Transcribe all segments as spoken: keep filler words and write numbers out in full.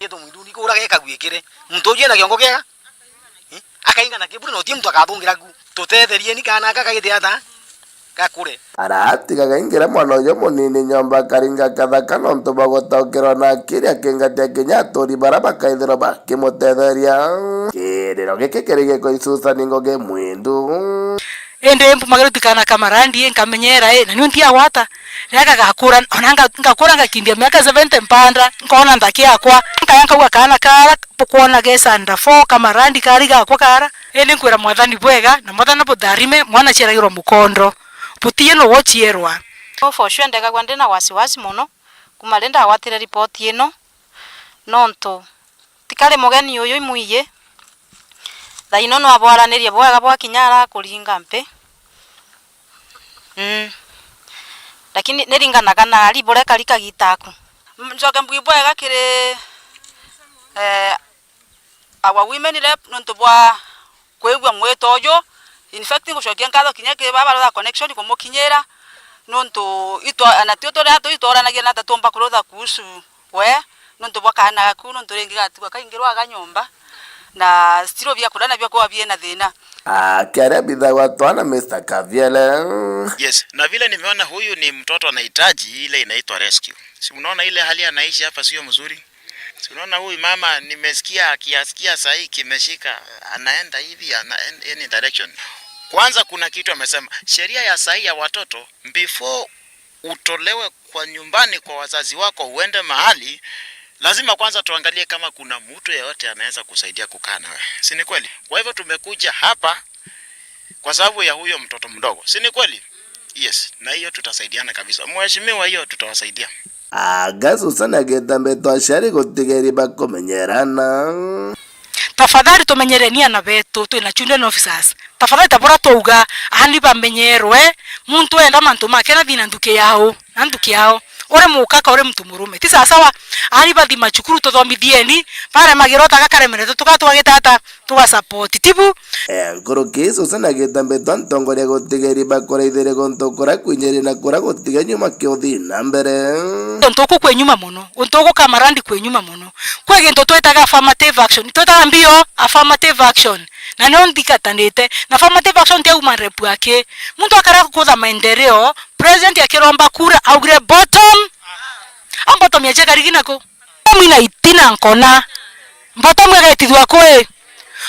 Muntu mwithuni kura gekagwikire. Muntu uju ena kiongo kiega. Eh? Akainga na kiburi na uti muntu akathungira ku. Tutetherieni kana aka kagite ata? Gakure. Aratiga gaingira mwana uyu munini nyomba akaringa kathaka nontu bwa gutaukirwa na akiri akingatia kinya aturi bara bakaithirwa bakimutetheria. Kiriro giki kiri giko isusa ni ngugi mwindu. Indi mpumagira uti kana ka marandi, nkamenyera, i, na niu ntiagwata. Riria gagakura, ona nga-, ngakura ngakinyia miaka seventy mpanda, nkona nthaki yakwa. Nkaya nkauga kana kara, bukwona gesa under four, ka marandi kari gakwa kara. Indi nkwira Mwathani bwega, na Mwathani butharime, mwana aciaragirwa mukondo. Butiye nuwe uciarwa. Oh, for sure, ndegagua ndi na wasiwasi mono, kuma riria ndagwatire ripoti ino, nontu tikari mugeni uyu imwiye. Thaino no abwaranirie bwega bwakinya ara kuringa mpi. Mm. Lakini niringanaga na ari burekari kagita aku. Njoke mbui bwega kiri, eh, our women rep nontu bwa kwigua mwito uju. In fact, ngucokia nkatho kinya kiri baba rutha connection kumukinyira, nontu itwa-, na tio turia tuitwaranagia na tatumba kurutha kuhusu we, nontu bwa kaana gaku, nontu ringi gatigwa kaingirwaga nyomba, na still biakuria nabio kwa biena thina. Akiaria bithagwa twana Mister Kaviele. Yes, na vile nimeona huyu ni mtoto anahitaji ile inaitwa rescue. Si unaona ile hali anaishi hapa sio mzuri? Si unaona huyu mama, nimesikia akiasikia sahi kimeshika, anaenda hivi, ana any direction. Kwanza kuna kitu amesema, sheria ya sahi ya watoto, before utolewe kwa nyumbani kwa wazazi wako uende mahali, lazima kwanza tuangalie kama kuna mtu yeyote anaweza kusaidia kukaa nawe. Si ni kweli? Kwa hivyo tumekuja hapa kwa sababu ya huyo mtoto mdogo. Si ni kweli? Yes, na hiyo tutasaidiana kabisa. Mheshimiwa, hiyo tutawasaidia. Aga Susan agita mbitwa aciari gutigeri bakumenyerana. Tafadhali tumenyereni ana betu, twina children officers. Tafadhali ta buria twauga, aani bamenyerwe, muntu enda mantu make na thina nthuki yao, na nthuki yao. Uri mukaka, uri muntu murume. Ti sawasawa, aani bathi macukuru tuthomithieni, baremagira uta gakaremere, tuka-, twagita ata, tuga support. Tibu? Eh, nkuruki Susan agita mbitwa ntongoria gutigeri bakuraithiria guntu kuria kwinyiri na kuria gutiga nyuma kiuthi na mbere. Untu uku kwi nyuma mono, untu uku ka marandi kwi nyuma mono. Kwi gintu twitaga affirmative action, twitaga mbio affirmative action. Na nio nthingatanite. Na affirmative action ti ya human rep aki. Muntu akara kutha maendeleo, president akiromba kura, augire bottom. A bottom ya cheka rigi nako. Bottom ina itina nkona. Bottom igetithua kwi.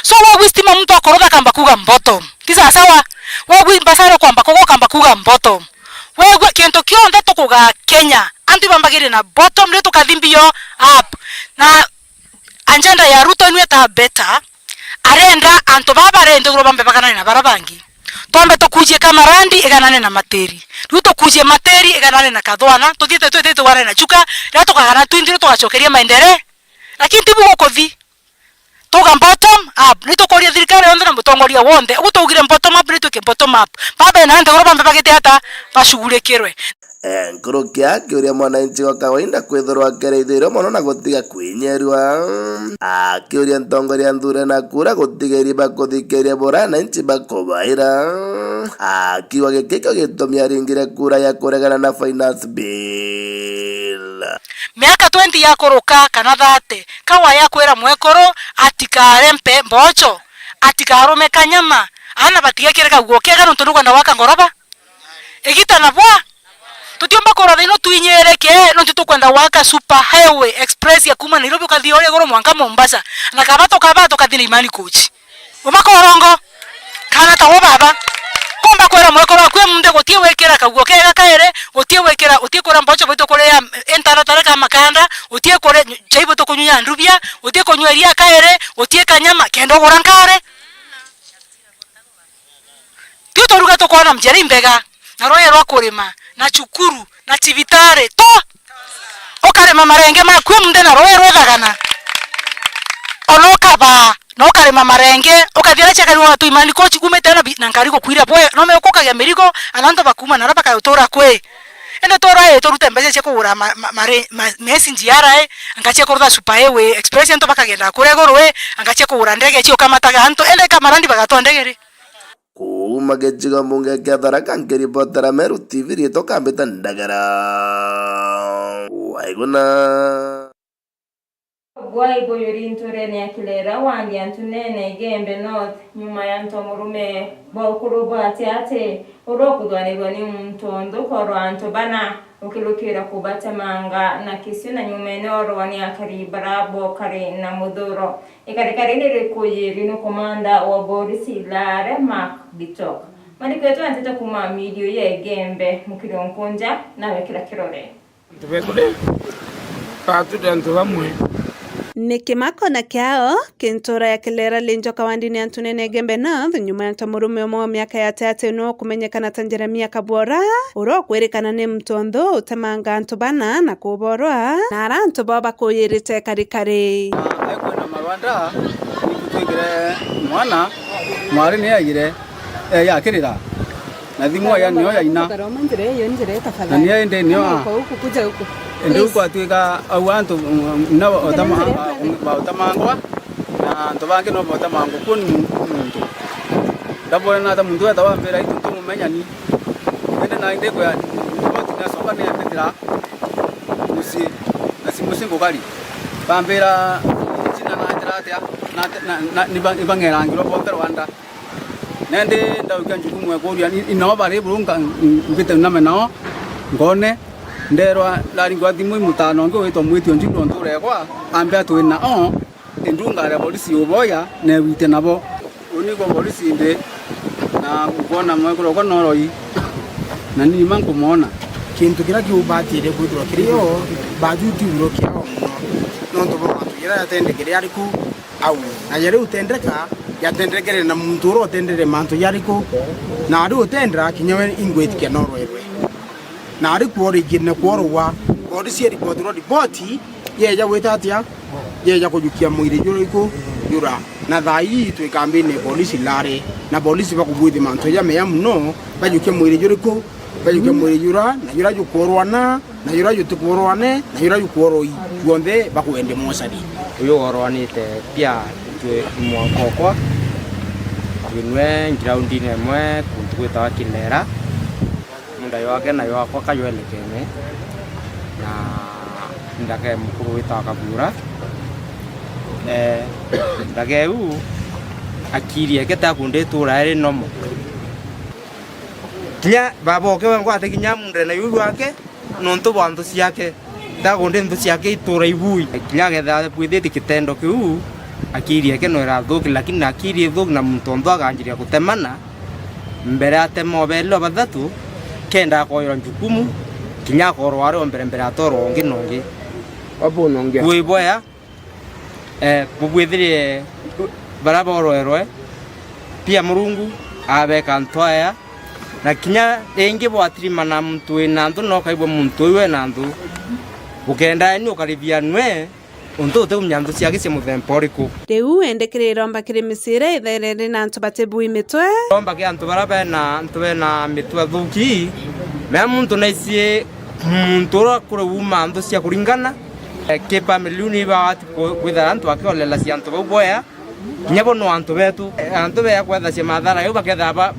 So, wegua istima muntu akurutha akamba kuuga bottom. Ti sawasawa? Wegua mbasara kwamba kuuga, ukamba kuuga bottom. Wegua kintu kionthe tukugaa Kenya, antu ibambagire na bottom, riu tukathi mbio up. Na agenda ya Ruto inu eta better, arenda antu baba barenda iguru bambe baganane na bara bangi. Twambe tukujie ka marandi iganane na matiri. Riu tukujie matiri iganane na kathwana, tuthiite twithite tugane na chuka, riria tukagana twinthi riu tugacokeria maendeleo. Lakini tibu gukuthi. Tuga bottom up, ni tukuria thirikari yonthe na mutongoria wonthe. Ugu twaugire bottom up, ni twike bottom up. Baba ena nthiguru bambe bagite ata, bashughulikirwe. Eh, nkuruki akiuria mwananchi wa kawaida kwithirwa akiraithirio mono na gutiga kwinyerua. Akiuria ntongoria nthure na kura gutigeri bakuthikiria buria ananchi bakubaira. Akiuga giki kio gitumi aringire kura ya kuregana na finance bill. Miaka twenty yakuruka kana thirty, ka waya kwira mwekuru atikare mpe mbocho, atikarume kanyama, ana batigekire kaguo kega nontu nukwenda gwaka ngoroba? Igita na bwa? Tutiumba kura thino twinyereke, nontu tukwenda gwaka super highway express ya kuma Nairobi ukathi uria iguru mwanka Mombasa, na kaba tukaba tukathi na Imani Coach. Uma korongo. Kana ta wo baba. Kumba kwira mwekuru waku e munthe gutie wikira kaguo kega kairi, gutie wikira, utie kura mbocho bwitu kuria intaratara ka makanda, utie kure chai bwitu kunywa ndubia, utie kunywa iria kairi, utie kanyama, kenda ugura nkare. Ti turuga tukwona mjeri mbega, na rwaya rwa kurima, na cukuru, na cibitari, to. Ukarima marenge maku e munthe na rwaya rwethagana. Ona ukabaa, na ukarima marenge, ukathi aria ciakari wa tu Imani Coach kumite na bi-, na nkari gukwira bwe, no me ukukagia mirigo, ana antu bakuma nara bakagutura kwi. Ende tora e turute mbeca cia kugura ma-, ma-, mare-, ma-, mesi njiara e, anga cia kurutha super highway express antu bakagenda kuria iguru e, anga cia kugura ndege cia ukamataga antu, ende ka marandi bagatwa ndege ri? Kuuma gicigo mbunge kia Tharaka, nkiripotera Meru T V, riitwa Kambita Ndagara. Waiguna. Bwai buyuri nturene ya Kilera wandi antu nene Igembe North, nyuma ya antu murume bwa ukuru bwa atiati uria ukuthwanirwa ni muntu onthu korwa antu bana ukirukira kubatemanga na kisio na nyumene orwa ni akari bara bokari na muthuro. Ikarikari ni rikuyiri ni komanda wa borisi Lare Mark Bitok. Mariko yetu antete kuma midio ya Igembe, Mukiri Nkunja, nawe kira kirore. Antu bekuri, batuti antu bamwe. Ni kimako na kiao kintura ya Kilera Linjoka wandini antu nene Igembe North, nyuma ya antu murume umwe wa miaka ya atiati no kumenyekana ta Jeremia Kabwora, uria ukwirikana ni muntu onthu utemanga antu bana na kuborwa, na ara antu bao bakuyirite karikari. Ekwenda marwanda, nitwigire mwana, mwari ni aigire, eh, yakirira. Na thimu aya nio yaina. Ukaroma njira iyo, njira iyo tafadhali. Na nio indi nio. Kama uko huku, kuja huku. Indi please. Ukwatuika au antu, mm, na bautama-, batamangwa, na antu bangi no batamangwa kuni muntu. Ndabona ata muntu eta wambira itu tumumenyani. Indi na indi kwa riboti nasonga ni ambitira mucii, na si mucii ngugari. Bambira, "Jina na njira atia?" Na, na, na, niba-, nibang'erangirwa bonthe Rwanda. Nendi ndaukia njukumu ya kuuria, i-, inao bari buru nka-, mbite name nao, ngone, nderwa, ndaringwa thimu i mutano ungi witwa Mwitio Njiru nturegwa, ambe atwi nao, indunga ya polisi uboya, newite nabo. Uni kwa polisi ndi, na nkwona mwekuru kwa noroi, na ni ma nkumwona. Kintu kiria kiubatire kwithirwa kiri o, baju ti uro kiao mono. Nontu bwa mantu jaria jatendekere ari ku, au. Na jaria utendeka, jatendekere na muntu uria utendere mantu jariku, na ari utendera kinya we ingwitikia norwerwe. Na ari kworigine kworogwa, polisi iribotirwa riboti, yeja gwita atia? Yeja kujukia mwiri juriku jura. Na thaa ii twi kambine polisi Lare, na polisi bakubwithi mantu jameya mono, bajukia mwiri juriku, bajukia mwiri jura, na jura jukorwana, na jura jutikorwane, na jura jukoroi, juonthe bakwende mochari. Uyu worwanite pia twi mwanka okwa, twinwe groundine imwe kuntu gwitawa Kilera, munda jwake na jwakwa kajwelekene, na ndake mukuru witawa Kabura. Eh, ndake u akiri eke takunditura eri nomo. Kinya baba oke we ngwate kinya mundre na yu wake, nontu bwa nthu ciake. Ndagundi nthu ciake itura ibui. Kinya akethira abwithitie kitendo kiu, akiri yake no irathuki, lakini na akiri ithuki na muntu onthu akanjiria gutemana, mbere atema obeli o bathatu, kenda akoywa njukumu, kinya akorwa ari o mbere, mbere atorwa ungi na ungi. Wabu nongia. Kwi boya, eh, bubwithirie baria borwerwe, pia Murungu abeka antu aya, na kinya ringi bwatirimana muntu wina nthu na ukaigua muntu uyu ena nthu, ukenda yani ukaribia nwe, untu utiumenya nthu ciake cia muthemba uriku. Riu indi kiri iromba kiri micii iria ithaire iri na antu batibui mitwe. Iromba ki antu baria bena, antu bena mitwe thuki, mea muntu naicii muntu uria kuri uma nthu cia kuringana, eh, ki family ni ibati ku-, kwithira antu akiolela cia antu bau boya, kinya bo no antu betu, eh, antu beya kwethacia mathara jau bakethira ba,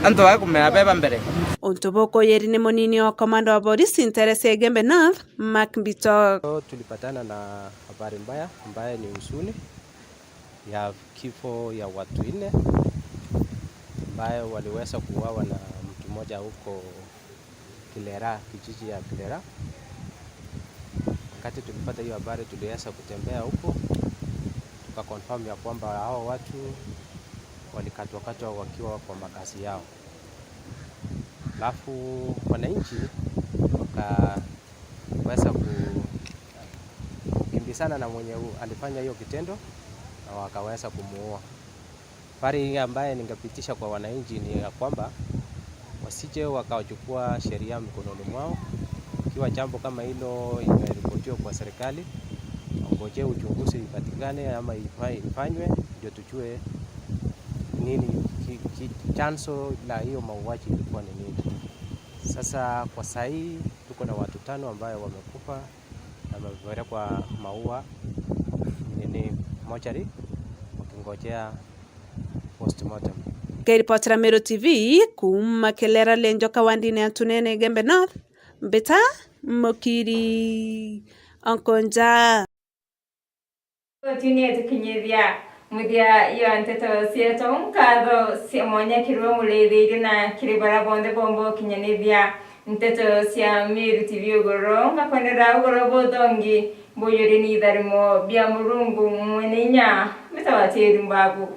antu baya kumenya beba mbere. Untu bukuyiri ni munini o komanda wa borisi ntere cia Igembe North, Mark Mbitok. Leo tulipatana na habari mbaya ambaye ni huzuni ya kifo ya watu nne ambaye waliweza kuuawa na mtu mmoja huko Kilera, kijiji ya Kilera. Wakati tulipata hiyo habari, tuliweza kutembea huko, tukaconfirm ya kwamba hao watu walikatwakatwa wakiwa kwa makazi yao. Alafu wananchi wakaweza ku-, kukimbizana na mwenye u-, alifanya hiyo kitendo na wakaweza kumuua. Habari ambaye ningepitisha kwa wananchi ni ya kwamba wasije wakachukua sheria mikononi mwao. Ikiwa jambo kama hilo imeripotiwa kwa serikali, wangojee uchunguzi ipatikane ama ifa-, ifanywe, ndio tujue nini ki-, ki-, chanzo la hiyo mauaji ilikuwa ni nini. Sasa kwa saa hii tuko na watu tano ambayo wamekufa na wamepelekwa Maua nini, mochari, wakingojea postmortem. Nkiripotera Meru T V kuuma Kilera Lenjoka wandini ya Ntunene Igembe North, Mbita Mukiri Onkonja. Tuni etukinyithia muthia ya nteto cietu. Nkatho cia mwanya kiri we murithiriria na kiri baria bonthe bomba ukinyanithia nteto cia Meru T V ugoro. Ngakwendera ugoro buthongi bujuri ni itharimo bia Murungu mwene inya, mbitawa Tiri Mbabu.